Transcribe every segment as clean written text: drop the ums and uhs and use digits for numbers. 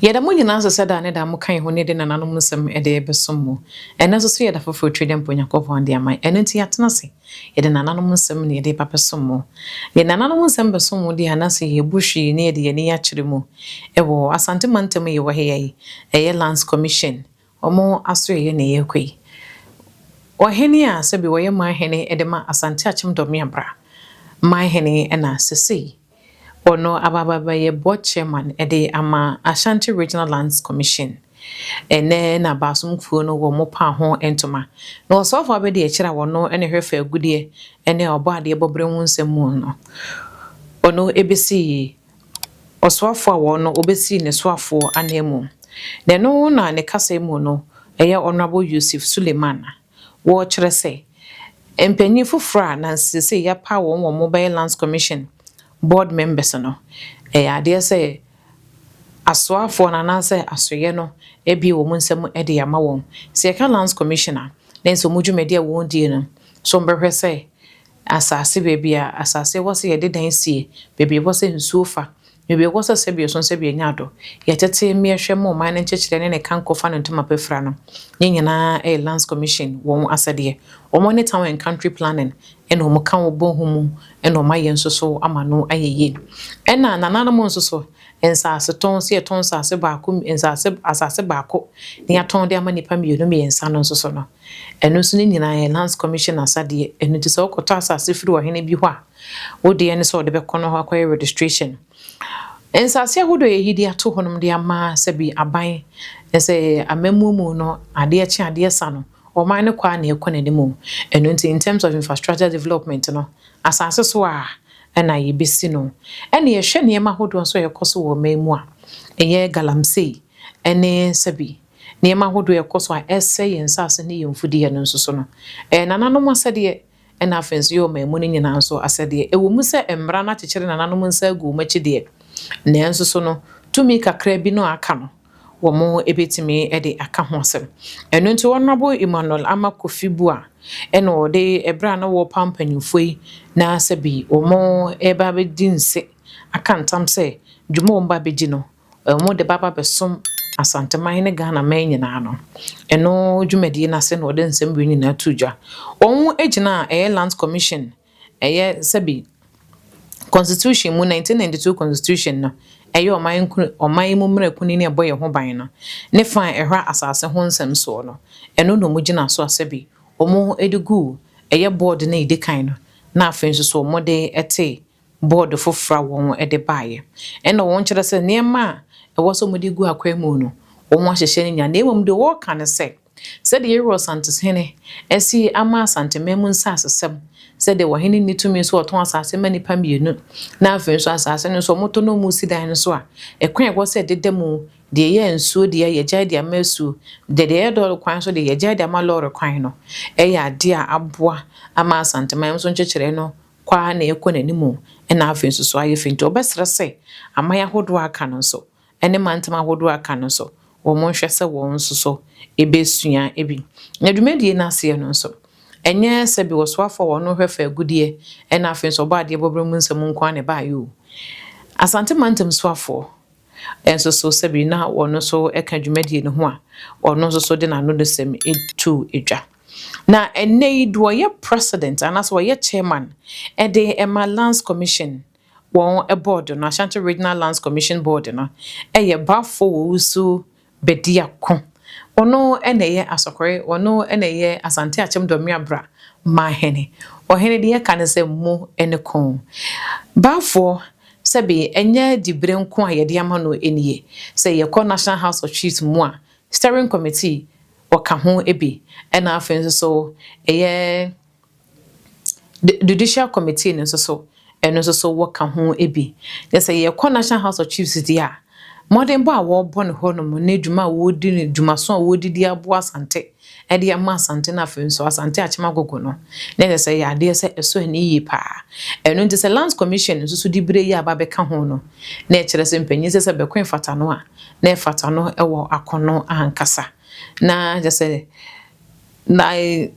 Yɛda mo nyinaa ase sɛ daa ne daa moka yɛn ho ne de nananom nsɛm de rebɛsom mo. Ɛnnɛ nso so yɛ da foforɔ Twɛdeɛ Mpo Onyankopɔn de ama yɛn. Ɛno nti yɛatena ase, yɛde nananom nsɛm na yɛde reba abɛsom mo. Yɛde nananom nsɛm bɛsom mo deɛ anaasɛ yɛbu hwee na yɛde yɛn ani akyerɛ mu. Ɛwɔ Asante mantam yɛwɔ ha yi, ɛyɛ Lands Commission, wɔn asoɛeɛ na yɛrekɔ yi. Ɔhene a sɛbi wɔyɛ manhene de ma Asante Akyem Dɔmeabra manhene na sesei ɔno aba abɛyɛ board chairman de ama Ashanti Regional Lands Commission. Ɛnɛ na Baasom kuo no wɔn paa ho ntoma. Na ɔsɔfo abɛdi akyire a wɔno ne hwɛ fa agudeɛ ne ɔbɔ adeɛ bɔberɛ ho nsɛm mu no, ɔno ɛbɛsii ɔsoafoɔ a wɔno ɔbɛsii ne soafoɔ anan Na ɛno na ne kasa mu no, ɛyɛ Honorable Yusuf Suleiman wɔrekyerɛ sɛ mpanyin foforɔ a nansese yɛapa wɔn wɔ mobile Lands Commission board members no, ɛyɛ adeɛ sɛ asoafoɔ no anaasɛ asoeɛ no ebie wɔn nsam de ama wɔn. Sɛ yɛka Lands Commission a, na nso wɔn dwumadi a wɔn die no so mbɛhwɛ sɛ asase, baabi a asase wɔ sɛ yɛde dan sie, baabi a ɛwɔ sɛ nsuo fa, baabi a ɛwɔ sɛ sɛbi so sɛbi anya do yɛtete mmeɛhwɛ ma ɔman no nkyɛkyerɛ ne ne ka nkɔfa ne ntoma pɛfra no ne nyinaa ɛyɛ Lands Commission wɔn asɛdeɛ. Wɔn ne Town and Country Planning ɛna wɔn ka wɔn bɔ ho mu ɛna wɔn ayɛ nso so ama no ayɛ yie. Ɛna nananom nso so nsase tɔn sɛ yɛtɔn nsase baako, nsase asase baako na yɛatɔn de ama nipa mmienu mmiɛnsa no nso so no, ɛno nso ne nyinaa yɛ Lands Commission asadeɛ. Ɛno nti sɛ wokɔtɔ asase firi ɔhene bi hɔ a, wodeɛ ne sɛ wɔde bɛkɔ no hɔ akɔyɛ registration. Nsase ahodoɔ a yɛyi de ato hɔnom de ama sɛbi aban sɛ amammuo mu no, adeɛ kye adeɛ sa no, ɔman no kɔ a na ɛkɔ n'anim. Ɛno nti in terms of infrastructure development no, asase so a ɛna yɛbɛsi no, ɛna yɛhwɛ nneɛma ahodoɔ nso a yɛkɔ so wɔ ɔman mu a ɛyɛ galamsey ɛne sɛbi nneɛma ahodoɔ ɛkɔ so a ɛsɛ yɛn nsase ne yɛn mfudeɛ no nso so no, ɛyɛ nananom asɛdeɛ, ɛna afei nso yɛ ɔman mu no nyinaa nso asɛdeɛ. Ɛwɔ mu sɛ mmara no akyekyere nananom nsa agu wɔn akyi deɛ, nanso so no tumi kakra bi no aka no, wɔn ebɛtumi de aka ho asɛm. Ɛno nti Honourable Emmanuel Ama Kofi Buah ɛna ɔde ɛberɛ a na wɔrepa mpanyinfoɔ yi na sɛbi wɔn ɛreba abɛdi nse aka ntam sɛ dwuma wɔn ba abɛgyi no, wɔn de ba abɛsom Asanteman ne Ghana man nyinaa no, ɛno dwumadie n'ase na ɔde nsɛm wei nyinaa to dwa. Wɔn gyina a ɛyɛ Lands Commission, ɛyɛ sɛbi constitution mu, 1992 constitution no, ɛyɛ ɔman ɔman mu mmerɛ kuni ne ɛbɔ yɛn ho ban no ne fa a ɛhwɛ asase ho nsɛm soɔ no, ɛno na wɔn gyina so asɛbi wɔn de gu ɛyɛ board no a ɛdi kan no, na afei nso so wɔn de ɛte board foforɔ a wɔn de baeɛ. Ɛna wɔn kyerɛ sɛ nneɛma a ɛwɔ sɛ wɔde gu akwan mu no, wɔn ahyehyɛ no nyinaa, na mmom deɛ wɔreka no sɛ sɛdeɛ yɛwɔ Asantehene asi ama Asanteman mu nsasesɛm, sɛdeɛ wɔhene ni tumi nso ɔtɔn asase ma nipa mmienu, na afei nso asase no nso wɔtɔ no mu si dan no so a, ɛkwan a ɛwɔ sɛ ɛdeda mu, deɛ ɛyɛ nsuo deɛ yɛgyae de ama asuo, deɛ ɛyɛ lɔɔre kwan nso deɛ yɛgyae de ama lɔɔre kwan no, ɛyɛ adeɛ a aboa ama Asanteman nso nkyekyerɛ no kwaa na ɛkɔ n'anim, ɛna afei nso so ayɛ fi. Nti ɔbɛsrɛ sɛ aman ahodoɔ aka no nso ɛne mantam ahodoɔ aka no nso, wɔn nhwɛ sɛ wɔn nso so ebɛsua bi. Na dwumadie no aseɛ no nso, ɛnyɛ sɛbi wɔsoafoɔ a wɔn hwɛ fa agudeɛ ɛna afei nso ɔbɔ adeɛ bɔberɛ mu nsɛm nko ara na ɛbaayɛ o. Asante mantam soafoɔ nso so sɛbi na wɔn nso ka dwumadie no ho a, ɔno nso so de n'ano de sɛm etu edwa. Na ɛnnɛ yi deɛ ɔyɛ president anaasɛ ɔyɛ chairman ɛde ɛma Lands Commission wɔn board no, Ashanti Regional Lands Commission board no, ɛyɛ Baffour Owusu Bediako. Ɔno ɛna ɛyɛ Asɔkɔre, ɔno ɛna ɛyɛ Asante Akyem Dɔmeabra mahene. Ɔhene deɛ ɛka ne sɛ mo ɛne kɔn. Baffour sɛbi ɛnyɛ dibere nko a yɛde ama no nie. Sɛ yɛkɔ National House of Chiefs mu a, steering committee ɔka ho bi, ɛna afei nso so ɛyɛ judicial committee no nso so, ɛno nso so wɔka ho bi. Na sɛ yɛkɔ National House of Chiefs deɛ a, mmɔdenbɔ a wɔrebɔ no hɔnom ne dwuma a wɔredi no, dwumaso a wɔredi de aboa Asante ɛde ama Asante no, afei nso Asante Akyem Agogo no, na ɛsɛ sɛ yɛ adeɛ sɛ ɛsɔ ani yie paa. Ɛno nti sɛ Lands Commission nso so de bere yi aba bɛka ho no, na ɛkyerɛ sɛ mpanyin sɛ bɛko mfata no a, na ɛfata no ɛwɔ akɔnɔ ankasa. Na kyerɛ sɛ na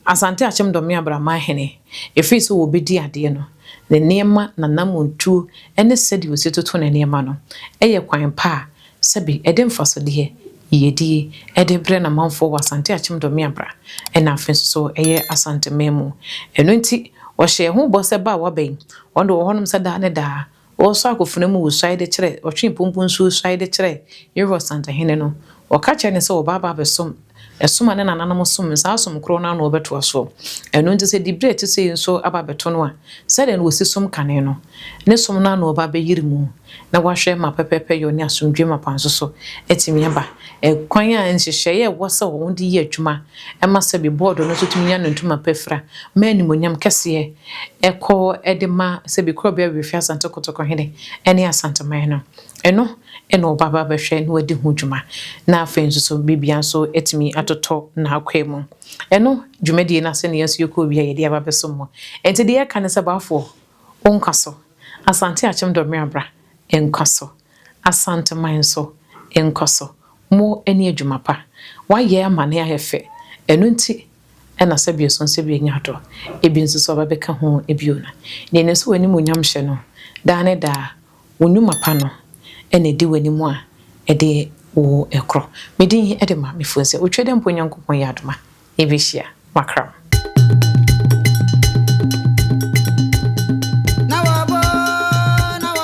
Asante Akyem Dɔme Abraman hene ɛfiri sɛ wɔbɛdi adeɛ no, ne nneɛma nanamontuo ne sɛdeɛ ɔsi toto ne nneɛma no ɛyɛ kwan pa a sɛbe ɛde mfasodeɛ, yiyedie ɛde brɛ n'amanfoɔ wɔ Asante Akyem Dɔmeabra ɛna afei nso so ɛyɛ Asanteman mu. Ɛno nti ɔhyɛɛ ho bɔ sɛ ba a waba yi, ɔno de wɔ hɔnom sɛ daa ne daa ɔresɔ akofena mu wɔ suae de kyerɛ, ɔtwe mpompo nsuo suae de kyerɛ Yehowa Santehene no. Ɔka kyerɛ no sɛ ɔba aba abɛsom ɛsom a ne nananom som, saa som korɔ no ara na ɔbɛtoa soɔ. Ɛno nti sɛ diberɛ a ɛte sei nso aba abɛto no a, sɛdeɛ na ɔsi som kane no, ne som no ara na ɔba abɛyere mu na wahwɛ ma pɛpɛɛpɛyɔ ne asomdwoeɛ mapa nso so atumi aba. Ɛkwan a nhyehyɛeɛ a ɛwɔ sɛ wɔde yɛ adwuma ma sɛbe bɔɔdo no nso tumi nya ne ntoma pa fira ma animuonyam kɛseɛ kɔ de ma sɛbe Korɔbea Werefie Asante Kotoko Hene ne Asanteman no. Ɛno na ɔba ba bɛhwɛ na wadi ho dwuma na afei nso so biribiara nso atumi atotɔ n'akwan mu. Ɛno dwumadie no ase na yɛn nso yɛkɔɔ bi a yɛde aba bɛsom mo. Enti deɛ yɛka ne sɛ Baafoɔ, wo nkwa so. Asante Akyem Dɔmeabra nkwa so. Asanteman nso nkɔ so. Mo ne adwuma pa. Wayɛ ama no ayɛ fɛ. Ɛno nti na sɛbi ɛso sɛbi anya adɔ. Ebi nso so aba bɛka ho bio no. Deɛ ɛnim sɛ w'animuonyam hyɛ no daa ne daa. Wo nnwuma pa no na ɛdi w'anim a ɛde wo korɔ. Me din de ma me fo sɛ otwa dɛ mpo Nyankopɔn yɛ adom a yɛbɛhyia. Makram.